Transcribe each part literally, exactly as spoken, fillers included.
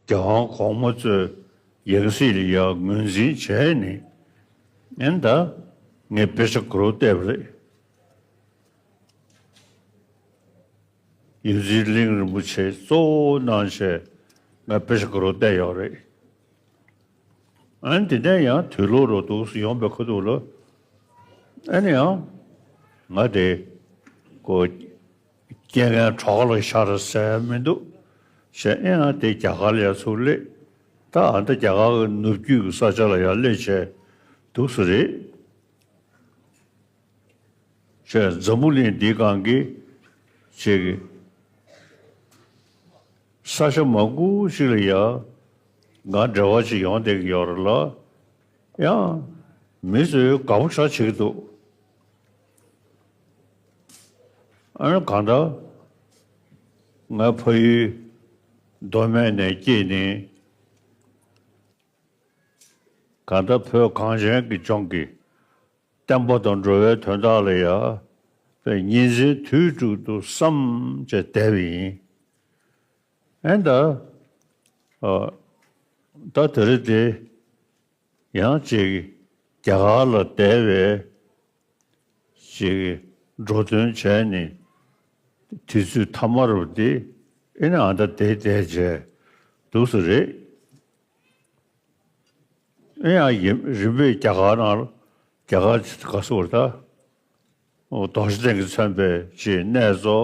རྒྱལ་དབང་གོང་མ་གཙོས་ཡང་སྲིད་ལ་ཡང་ངོས་འཛིན་བྱས་ནས། ཨེ་ད་ངས་དཔེ་ཆ་དགུ་རུ་བལྟས་པ་རེད། ཡུལ་འཛིན་གླིང་རིན་པོ་ཆེ་གཙོ་བོ་གནང་བྱས་ངས་དཔེ་ཆ་དགུ་རུ་བལྟས་ཡོད་རེད། ཨ་ནི་དེ་ནས་ཡང་དུས་ལོག་རུ་འདུག་སེ་ཡོང་པའི་ཁ་ཐུག་ལ། ཨ་ནི་ཡང་ང་དེ་ཀོ་རྐྱེན་ངན་གྲོགས་ལ་ཤར་ཟེར་མི་འདུག་ཞེས། ཨེ་ཡང་དེ་རྒྱ་གར་ལ་ཡང་ཚུར་སླེབས། ད་ཨ་ད་རྒྱ་གར་གྱི་ནུབ་རྒྱུད་ཀྱི་ས་ཆ་ལ་ཡང་སླེབས་བྱས་འདུག་སེ་རེད། ཅེས་འཛམ་བུ་གླིང་འདིའི་སྒང་གི་ཅིག་ས་ཆ་མང་པོ་ཞིག་ལ་ཡང་ང་འབྲེལ་བ་ཅིག་ཡོང་བསྡད་ཀྱི་ཡོད་རེད་ལ། ཡང་མི་ཚོས་དགའ་པོ་ཞེ་དྲག་བྱེད་ཀྱི་འདུག་ཨ་ནི་གང་ལྟར་ང་ཕ་ཡུལ་མདོ་སྨད་ནས་སྐྱེས་ནས། གང་ལྟར་བོད་གངས་ཅན་གྱི་ལྗོངས་ཀྱི་བསྟན་པ་དང་འགྲོ་བའི་དོན་དག་ལ་ཡང་ཉིན་མཚན་དུས་དྲུག་ཏུ་བསམ་བྱས་བསྡད་པ་ཡིན། ཨེ་ད། ཨ། ད་དེ་རིང་དེ་ཡང་ཅིག་རྒྱ་གར་ལ་བསྡད་པའི་ཅིག་འགྲོ་དོན་བྱས་ནས་དུས་ཚོད་ཐ་མ་རུ་དེ་ཨེ་ནི་ཨ་ད་དེ་བསྡད་བྱས་འདུག་སེ་རེད། ཨེ་ཡང་ཡིན་རིམ་པས་རྒྱ་གར་ནང་རྒྱ་གར་ག་སོར་ད་རྡོ་རྗེ་གདན་གྱིས་མཚོན་པའི་ཅིག་གནས་ཚོ་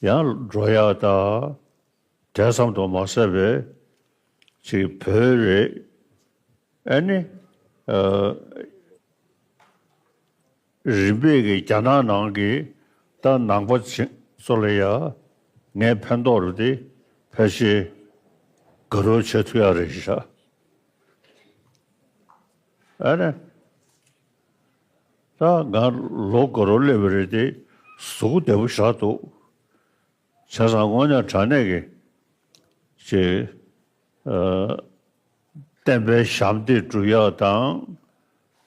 ཡང་འགྲོ་ཡག་དང་། དེ་ཙམ་དུ་མ་ཟད་པའི་ཅིག་བོད་རེད། ཨ་ནི་ཨ། རིམ་པས་ཀྱི་རྒྱ་ནག་ནང་གི་ད་ནང་པ་ཚོ་ལ་ཡ་ངས་ཕན་ཐོགས་རེད་དེ་ཕལ་ཆེར་དགའ་རབ་བྱེད་ཐུབ་ཡག་རེད་ཤག་ཨ་ནི་ད་ང་ལོ་དགུ་རུ་སླེབས་པ་རེད་དེ་གཟུགས་བདེ་པོ་ཞེ་དྲག་འདུག་བྱས་ཙང་དངོས་གནས་དྲང་གནས་ཀྱི་ཅིག་ཨ། བསྟན་པའི་ཞབས་འདེགས་སྒྲུབ་ཡག་དང་།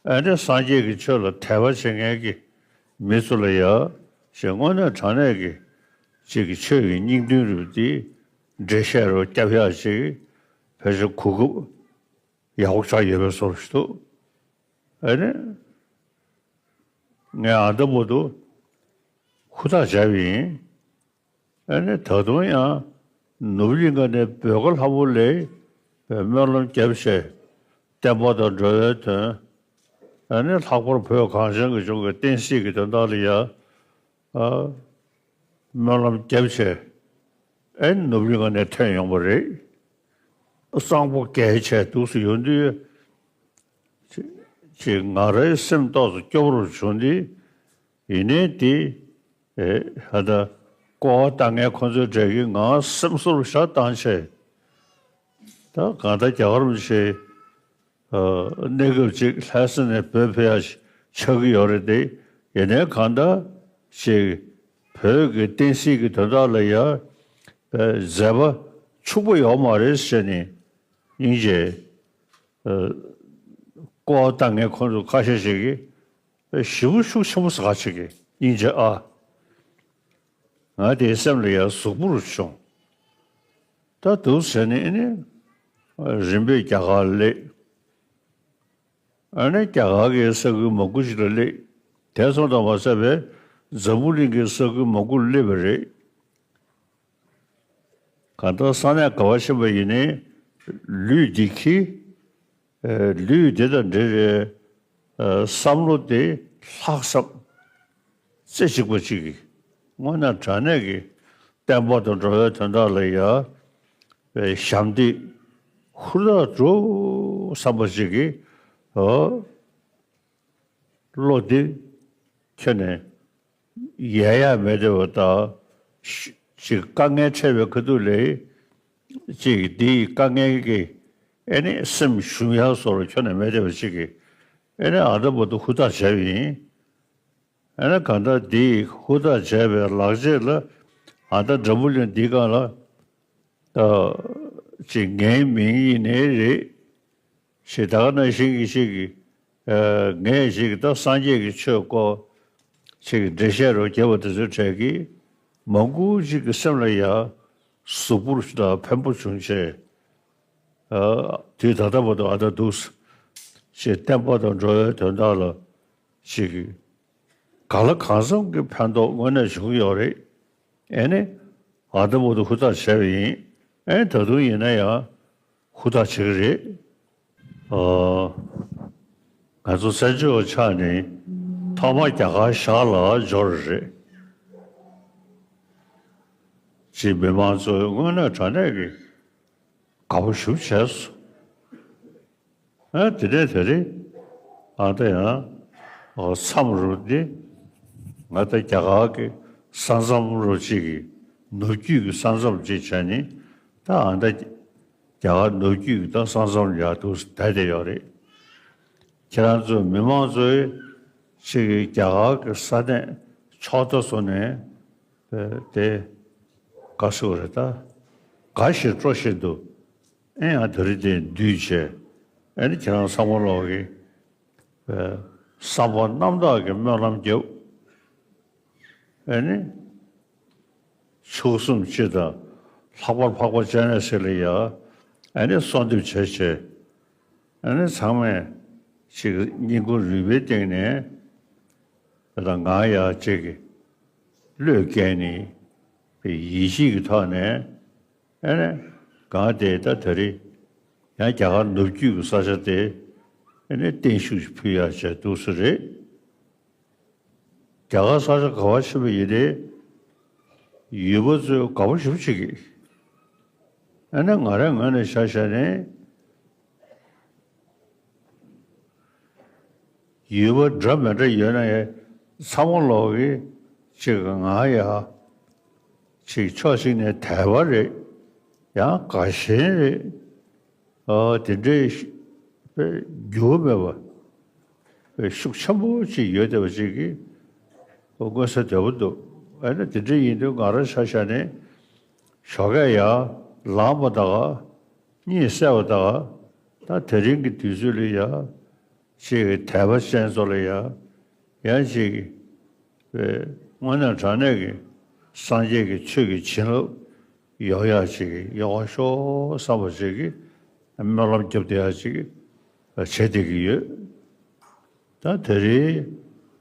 ཨ་ནི་སངས་རྒྱས་ཀྱི་ཆོས་ལ་དད་པ་བྱེད་མཁན་གྱི་མི་ཚོ་ལ་ཡ་ཞེས་དངོས་གནས་དྲང་གནས་ཀྱི་ཅིག་གི་ཆོས་ཀྱི་སྙིང་དོན་རུ་དེ་འགྲེལ་བཤད་རུ་བརྒྱབ་ཡག་ཅིག་ཕལ་ཆེར་གོ་སྐབས་ཡག་པོ་ཆགས་ཡོད་པའི་བཟོ་ཞིག་འདུག་ཨ་ནི་ངས་ཨ་ད་བར་དུ་ཧུར་ཐག་བྱས་པ་ཡིན། ཨ་ནི་ད་དུང་ཡང་ནུབ་གླིང་ག་ནས་བོད་ཀྱི་ལྷ་མོ་ལ་སྨོན་ལམ་བརྒྱབ་བྱས་བསྟན་པ་དང་འགྲོ་བའི་དོན། ཨ་ནི་ལྷག་པར་བོད་གངས་ཅན་གྱི་ལྗོངས་ཀྱི་བསྟན་སྲིད་ཀྱི་དོན་དག་ལ་ཡང་ཨ། སྨོན་ལམ་བརྒྱབ་བྱས་ཨ་ནི་ནུབ་གླིང་ག་ནས་ཐོན་ཡོང་བ་རེད། གཙང་པོ་རྒྱས་བྱས་འདུག་སེ་ཡོང་དུས་ཅིག་ང་རའི་སེམས་ཏོག་ཙམ་སྐྱོ་པོ་རུ་བྱུང་སྟེ། ཡིན་ནའི་དེ་ཨེ་ཧ་ད་ཀོ་བ་བཏང་མཁན་ཁོ་ཚོའི་གྲས་ཀྱིས་ང་སེམས་གསོ་རུ་ཞེ་དྲག་བཏང་བྱས། ད་གང་ལྟར་རྒྱ་གར་མི་ཆེ་གནས་སྐབས་ཅིག་ལྷ་ས་ནས་བོད་ཕེབས་ཡག་ཆགས་ཀྱི་ཡོད་རེད་དེ། ཡིན་ནའི་གང་ལྟར་ཅིག་བོད་ཀྱི་བསྟན་སྲིད་ཀྱི་དོན་དག་ལ་ཡ་མཛད་པ་ཕྱུག་པོ་ཡོད་མ་རེད་ཟེར་ནས་སྙིང་རྗེ་ཀོ་བ་བཏང་མཁན་ཁོ་ཚོ་ཁ་ཤས་ཤིག་གིས་ཞེ་པོ་ཤུགས་ཆེན་པོ་ཟ་ཁ་ཅིག་གིས་སྙིང་རྗེ་ཨ། ང་དེའི་སེམས་ལ་ཡང་ཟུག་པོ་རུ་བྱུང་། ད་འདུག་ཟེར་ནས་ཨ་ནི་རིམ་པས་རྒྱ་གར་སླེབས། ཨ་ནི་རྒྱ་གར་གྱི་ས་ཁུལ་མང་པོ་ཞིག་ལ་སླེབས། དེ་ཙམ་དུ་མ་ཟད་པའི་འཛམ་བུ་གླིང་གི་ས་ཁུལ་མང་པོར་སླེབས་པ་རེད། གང་ལྟར་ས་གནས་ག་པར་ཕྱིན་པ་ཡིན་ནའི་ལུས་འདི་འཁྱེར། ཨ། ལུས་འདི་དང་འབྲེལ་བའི་ཨ། བསམ་བློ་དེ་ལྷག་བསམ་རྩེ་གཅིག་པ་གཅིག་གིས་དངོས་གནས་དྲང་གནས་ཀྱི་བསྟན་པ་དང་འགྲོ་བའི་དོན་དག་ལ་ཡ་ཞབས་འདེགས་ཧུར་ཐག་སྒྲུབ་བསམ་པ་གཅིག་གིས། ཨོ། བློ་འདི་ཁྱོན་ནས་ཡལ་ཡག་མེད་བསྡད་པ་དང་། ཅིག་དཀའ་ངལ་འཕྲད་པའི་ཁ་ཐུག་ལ་ཅིག་འདིའི་དཀའ་ངལ་གྱིས་ཨེ་ནི་སེམས་ཞུམ་ཡག་བཟོ་འདྲ་ཁྱོན་ནས་མེད་བསྡད་པ་ཅིག་གིས་ཨེ་ནི་ཨ་ད་བར་དུ་ཧུར་ཐག་བྱས་པ་ཡིན། ཨེ་ནི་གང་ལྟར་འདིའི་ཧུར་ཐག་བྱས་པའི་ལག་རྗེས་ལ་ཨ་ད་འཛམ་བུ་གླིང་འདིའི་སྒང་ལ་ཨ་ཅིག་ངའི་མིང་ཡིན་ནའི་རེད། ཞེས་ད་ག་ནང་བཞིན་གྱི་ཞིག་གིས་ཨ་ངས་ཞིག་གིས་ད་སངས་རྒྱས་ཀྱི་ཆོས་སྐོར་ཞིག་གི་འགྲེལ་བཤད་རུ་བརྒྱབ་པ་དེ་ཚོའི་གྲས་ཀྱིས་མང་པོ་ཞིག་གི་སེམས་ལ་ཡང་གཟུགས་པོར་དང་ཕན་པོ་བྱུང་བྱས། ཨ། དུས་ད་ལྟ་བར་དུ་ཨ་ད་འདུག་ཅེས་བསྟན་པ་དང་འགྲོ་བའི་དོན་དག་ལ་ཅིག་ག་ལ་གང་འཚམ་གྱི་ཕན་ཐོགས་དངོས་གནས་བྱུང་གི་ཡོད་རེད། ཨེ་ནི། ཨ་ད་བར་དུ་ཧུར་ཐག་བྱས་པ་ཡིན། ཨེ་ད་དུང་ཡིན་ན་ཡང་ཧུར་ཐག་བྱེད་ཀྱི་རེད། ཨ། ང་ཚོ་བཙན་བྱོལ་བ་ཆགས་ནས་ཐོག་མ་རྒྱ་གར་ཤར་ལ་འབྱོར་རེད། ཅེས་མི་མང་ཚོས་དངོས་གནས་དྲང་གནས་ཀྱི་དགའ་པོ་ཞེ་པོ་བྱས་སོང་། ཨ་དེ་ནས་དེ་རིང་ཨ་ད་ཡང་ཨ་མཚམས་རུ་འདི་ང་ད་རྒྱ་གར་གྱི་ས་མཚམས་རུ་གཅིག་གི་ནུབ་རྒྱུད་ཀྱི་ས་མཚམས་གཅིག་བྱས་ནས་ད་ཨ་ད་རྒྱ་གར་ནུབ་རྒྱུད་ཀྱི་ད་ས་མཚམས་ཡར་འདུག་བསྡད་བསྡད་ཡོད་རེད། ཁྱེད་རང་ཚོ་མི་མང་ཚོས་ཅིག་གི་རྒྱ་གར་གྱི་ས་གནས་ཕྱོགས་མཐའ་སོ་ནས་དེ་དགའ་ཤོས་རེད་ད། དགའ་ཞིང་སྤྲོ་བཞིན་དུ་ཨེ་ཡང་དེ་རིང་དེ་འདུས་བྱས། ཨེ་ནི་ཁྱེད་རང་ཚང་མ་ལོག་གི་བསམ་པ་རྣམ་དག་གི་སྨོན་ལམ་རྒྱབ། ཨེ་ནི། མཆོག་གསུམ་སྤྱི་དང་ལྷག་པར་འཕགས་པ་སྤྱན་རས་གཟིགས་ལ་ཡ་ཨ་ནི་གསོལ་འདེབས་བྱས་བྱས། ཨ་ནི་ཚང་མས་ཅིག་སྙིང་ཁུང་རུས་པའི་གཏིང་ནས་ད་ང་ཡ་ཅིག་བློས་བཀལ་ནས་ཡིད་ཆེས་ཀྱི་ཐོག་ནས་ཨ་ནི་གང་དེ་ད་ད་རེས་ཡང་རྒྱ་གར་ནུབ་རྒྱུད་ཀྱི་ས་ཆ་དེ་ཨ་ནི་བརྟན་བཞུགས་ཕུལ་ཡ་བྱས་འདུག་ས་རེད། རྒྱ་གར་ས་ཆ་ག་བ་ཕྱིན་པ་ཡིན་ཏེ། ཡུལ་པ་ཚོས་དགའ་པོ་ཞེ་པོ་བྱེད་ཀྱི། ཨ་ནི་ང་རའི་ངོས་ནས་ཆ་བཞག་ནས། ཡུལ་པ་འདྲ་མི་འདྲ་ཡོད་ན་ཡང་ཚང་མ་ལོག་གི་ཅིག་ང་ཡ་ཅིག་ཕྱོགས་གཅིག་ནས་དད་པ་རེད། ཡང་དགའ་ཞེན་རེད། ཨ་དེ་འདྲའི་ཤུ་པའི་འགྱུར་བ་མེད་པ་པའི་ཤུགས་ཆེན་པོ་ཅིག་ཡོད་བསྡད་པ་ཅིག་གིས་མངོན་གསལ་དོད་པོ་འདུག་ཨ་ནི་དེ་འདྲ་ཡིན་དུས་ང་རང་ཆ་བཞག་ནས་ཞོགས་ཀས་ཡར་ལངས་པ་དང་གཉིད་སད་པ་དང་ད་དེ་རིང་གི་དུས་ཚོད་ལ་ཡ་ཅིག་དད་པ་ཅན་ཚོ་ལ་ཡ་ཡང་ཅིག་པའི་དངོས་གནས་དྲང་གནས་ཀྱི་སངས་རྒྱས་ཀྱི་ཆོས་ཀྱི་བྱིན་རླབས་ཡོང་ཡག་ཅིག་ཡོང་བ་ཤོག་བསམ་པ་ཅིག་གིས་སྨོན་ལམ་རྒྱབ་བསྡད་ཡག་ཅིག་བྱེད་བསྡད་ཀྱི་ཡོད། ད་དེ་རིང་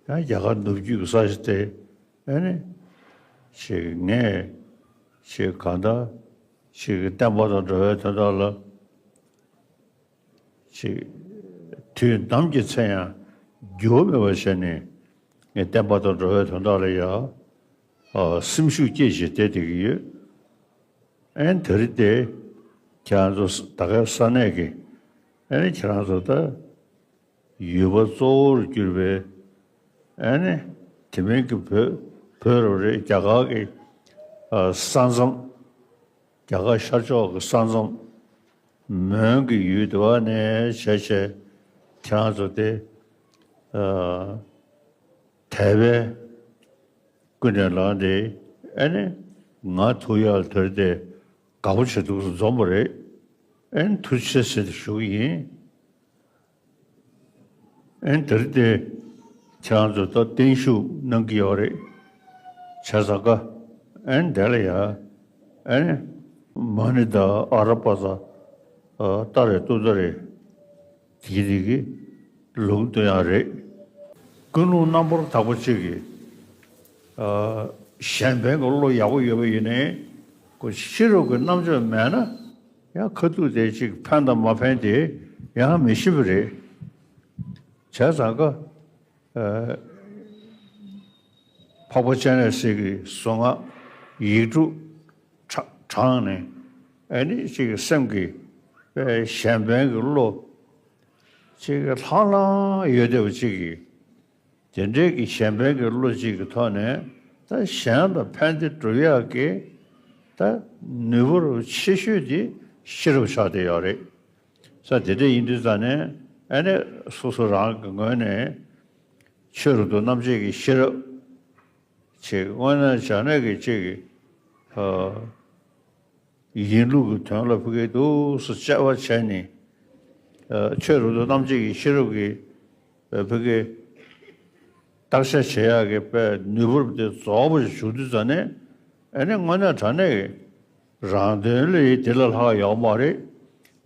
ཡང་རྒྱ་གར་ནུབ་རྒྱུད་ཀྱི་ས་ཆ་དེ་ཨ་ནི་ཅིག་ངས་ཅིག་གང་ལྟར་ཅིག་བསྟན་པ་དང་འགྲོ་བའི་དོན་དག་ལ། ཅིག་དུས་ནམ་གྱི་ཚེ་ཡང་འགྱུར་བ་མེད་པར་བྱས་ནས་ངས་བསྟན་པ་དང་འགྲོ་བའི་དོན་དག་ལ་ཡང་ཨ་སེམས་ཤུགས་བསྐྱེད་བཞིན་བསྡད་བསྡད་ཀྱི་ཡོད། ཨན་དེ་རིང་དེ་ཁྱེད་རང་ཚོ་ད་གའི་ས་གནས་ཀྱི་ཨ་ནི་ཁྱེད་རང་ཚོ་ད་ཡུལ་པ་གཙོ་བོར་གྱུར་པའི་ཨ་ནི་དེ་མིན་གྱི་བོད་བོད་རབ་རེད། རྒྱ་གར་གྱི་ཨ་ས་མཚམས། རྒྱ་གར་ཤར་ཕྱོགས་ཀྱི་ས་མཚམས་མོན་གྱི་ཡུལ་དུ་བ་ནས་བྱས་བྱས་ཁྱེད་རང་ཚོ་དེ་ཨ་དད་པས་ཀུན་ནས་བསླངས་ཏེ་ཨ་ནི་ང་ཐུག་ཡག་དེར་དེ་དགའ་པོ་བྱེད་འདུག་སེ་འཛོམས་པ་རེད། ཨ་ནི་ཐུགས་རྗེ་ཆེ་ཟེར་ཏེ་ཞུ་གི་ཡིན། ཨན་དེར་དེ་ཁྱེད་རང་ཚོ་ད་བརྟན་བཞུགས་གནང་གི་ཡོད་རེད། བྱས་ཙང་ཀ་ཨན་དེ་ལ་ཡ་ཨན་མ་ཎི་དང་ཨ་ར་པ་ཙ་ཏ་རེ་ཏུ་ཏ་རེ་དེ་གི་དེ་གི་ལུང་དུ་ཡང་རེད། ཀུན་སློང་རྣམ་པར་དག་པ་གཅིག་གིས་གཞན་ཕན་གྱི་བློ་ཡག་པོ་ཡོད་པ་ཡིན་ནའི་ཁོ་ཤེས་རབ་ཀྱི་རྣམ་དཔྱོད་མེད་ན་ཡང་ཁ་ཐུག་དེ་གཅིག་ཕན་དང་མ་ཕན་དེ་ཡང་མི་ཤེས་པ་རེད། བྱས་ཙང་ཀ་ཨ་འཕགས་པ་སྤྱན་རས་གཟིགས་ཀྱི་གཟུངས་སྔགས་ཡིག་དྲུག་བགྲངས་ནས་ཨ་ནི་གཅིག་གི་སེམས་ཀྱི་གཞན་ཕན་གྱི་བློ་གཅིག་གི་ལྷང་ལྷང་ཡོད་བསྡད་པ་གཅིག་གིས་དེ་འདྲའི་གི་གཞན་ཕན་གྱི་བློ་གཅིག་གི་ཐོག་ནས་ད་གཞན་ལ་ཕན་བདེ་སྒྲུབ་ཡག་གི་ད་ནུས་པ་རུ་ཆེ་ཤོས་དེ་ཤེས་རབ་ཆགས་བསྡད་ཡོད་རེད། ས་དེ་འདྲ་ཡིན་དུས་ཙང་ནས་ཨ་ནི་སོ་སོ་རང་གི་ངོས་ནས་ཆོས་རབ་ཏུ་རྣམ་འབྱེད་ཀྱི་ཤེས་རབ་ཅིག་དངོས་གནས་བྱས་ན་གི་ཅིག་ཨ་ཡིན་ལུགས་ཀྱི་དོན་ལ་ཕ་གི་འདུག་སེ་དཔྱད་པ་བྱས་ནས་ཨ་ཆོས་རབ་ཏུ་རྣམ་འབྱེད་ཀྱི་ཤེས་རབ་ཀྱི་ཨ་ཕ་གི་བརྟག་དཔྱད་བྱེད་ཡག་གི་དཔེ་ནུས་པ་དེ་རྫོགས་པ་ཞིག་བྱུང་དུས་ཙང་ནས་ཨ་ནི་དངོས་གནས་དྲང་གནས་ཀྱི་རང་དོན་ལས་དེ་ལས་ལྷག་ཡོད་མ་རེད།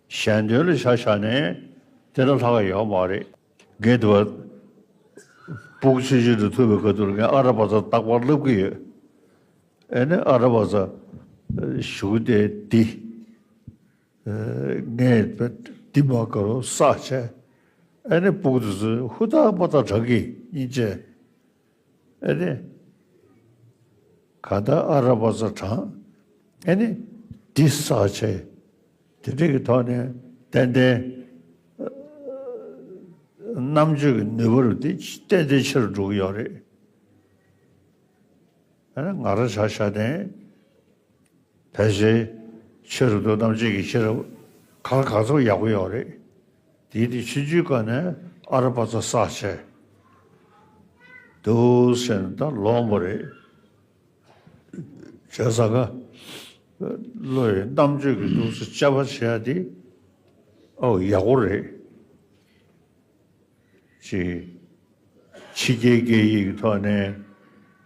གཞན་དོན་ལ་ཆ་བཞག་ནས་དེ་ལས་ལྷག་ཡོད་མ་རེད། ངས་དེ་བ་སྤུ་གུ་ཆུང་ཆུང་དུ་ཐུག་པའི་སྐབས་དུ་ངས་ཨ་ར་པ་ཙ་རྟག་པར་ལབ་ཀྱི་ཡོད། ཨེ་ནི་ཨ་ར་པ་ཙ་ཞུ་དེ་འདི། ངས་འདི་མ་དགའ་རོགས་བསགས་བྱས། ཨེ་ནི་སྤུ་གུ་དེ་ཚོས་ཧུར་ཐག་མ་ཐག་དྲག་གི་སྙིང་རྗེ། ཨེ་ནི་ག་ད་ཨ་ར་པ་ཙ་དྲངས། ཨེ་ནི་འདི་བསགས་བྱས། དེ་འདྲས་ཀྱི་ཐོག་ནས་ཏན་ཏན་རྣམ་དཔྱོད་ཀྱི་ནུས་པ་རུ་དེ་ཏན་ཏན་ཆེ་རུ་འགྲོ་གི་ཡོད་རེད། ཨ་ནི་ང་རང་ཆ་བཞག་ནས་ཕལ་ཆེར་ཆོས་རབ་ཏུ་རྣམ་འབྱེད་ཀྱི་ཤེས་རབ་གང་གང་ཚོ་ཡག་པོ་ཡོད་རེད། དེའི་དེ་ཆུང་ཆུང་སྒང་ནས་ཨ་ར་པ་ཙ་བསགས་བྱས་འདུག་ཟེར་ན་ད་ལོང་པ་རེད། བྱས་ཙང་ཀ་བློ་ཡི་རྣམ་དཔྱོད་ཀྱི་འདུག་སེ་དཔྱད་པ་བྱེད་ཡ་དེ་ཨོ་ཡག་པོ་རེད། ཅིག་ཕྱི་རྒྱལ་སྐད་ཡིག་གི་ཐོག་ནས་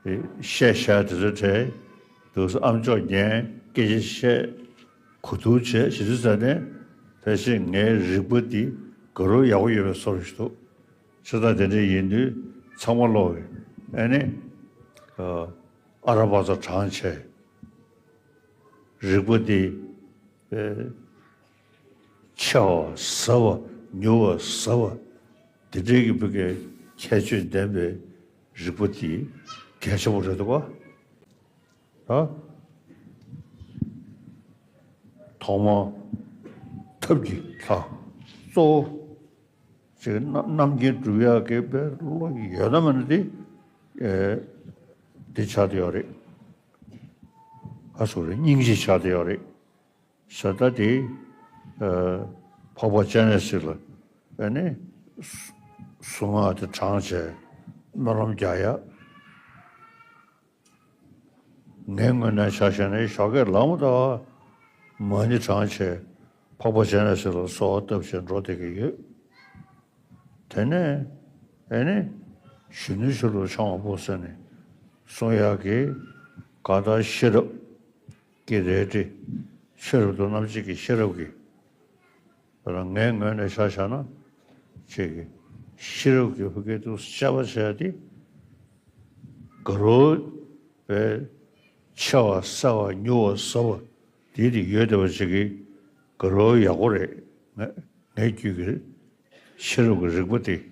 བཤད་བྱ་དེ་ཚོ་བྲལ་འདུག་སེ་ཨམ་ཅོག་ཉན་སྐད་ཆ་བཤད་གོ་བསྡུར་བྱས་བྱེད་དུས་ཙ་ནས་ཕལ་ཆེར་ངའི་རིག་པ་འདི་དགའ་རབ་ཡག་པོ་ཡོད་པའི་བཟོ་འདྲ་ཞིག་འདུག་བྱས་ཙང་དེ་འདྲ་ཡིན་དུས་ཚང་མ་ཀློག་གི་ཨ་ནི་ཨ་ར་པ་ཙ་དྲངས་བྱས། རིག་པ་འདི་ཆེ་བ་ཟབ་པ་མྱུར་བ་ཟབ་པ་འདི་འདྲའི་གི་བུ་གའི་ཁྱད་ཆོས་ལྡན་པའི་རིག་པ་འདི་གལ་ཆེན་པོ་རེད་འདུག་ག་ད་ཐོག་མར་ཐབས་ཀྱི་ལྷ་གཙོ་བོ། ཅིག་རྣམ་རྣམ་མཁྱེན་སྒྲུབ་ཡག་གི་དཔེ་བློ་ཡོད་ན་མེད་ན་དེ་ཨེ་དེ་ཆགས་བསྡད་ཡོད་རེད། ཨ་སུ་རེད། སྙིང་རྗེ་ཆགས་བསྡད་ཡོད་རེད། ས་ད་དེ་ཨ་འཕགས་པ་སྤྱན་རས་གཟིགས་ལ་ཨ་ནི་གཟུངས་སྔགས་དེ་བགྲངས་བྱས་སྨོན་ལམ་རྒྱག་ཡག་ངའི་ངོས་ནས་ཆ་བཞག་ན་ཞོགས་ཀས་ལངས་མ་ཐག་མ་ཎི་བགྲངས་བྱས་འཕགས་པ་སྤྱན་རས་གཟིགས་ལ་གསོལ་བ་བཏབ་བྱས་འགྲོ་བསྡད་ཀྱི་ཡོད། དེ་ནས་ཨེ་ནི་གཞོན་ནུའི་ཆོས་ལུགས་འཆང་བ་པོ་ཟེར་ནས་གསུང་ཡག་གི་གང་ལྟར་ཤེས་རབ་ཀྱི་རལ་གྲི་ཆོས་རབ་ཏུ་རྣམ་འབྱེད་ཀྱི་ཤེས་རབ་ཀྱི་ང་ངོས་ནས་ཆ་བཞག་ན་ཅིག་ཤེས་རབ་ཀྱི་བུ་གའི་ཐུགས་སུ་བཅའ་བ་བྱས་ཏེ་དགའ་རབ་པའི་ཆེ་བ་གསལ་བ་མྱུར་བ་ཟབ་པ་དེ་དེ་ཡོད་བསྡད་པ་ཅིག་གི་དགའ་རབ་ཡག་པོ་རེད། ངས་ངའི་རྒྱུད་ཀྱི་ཤེས་རབ་ཀྱི་རིག་པ་དེ་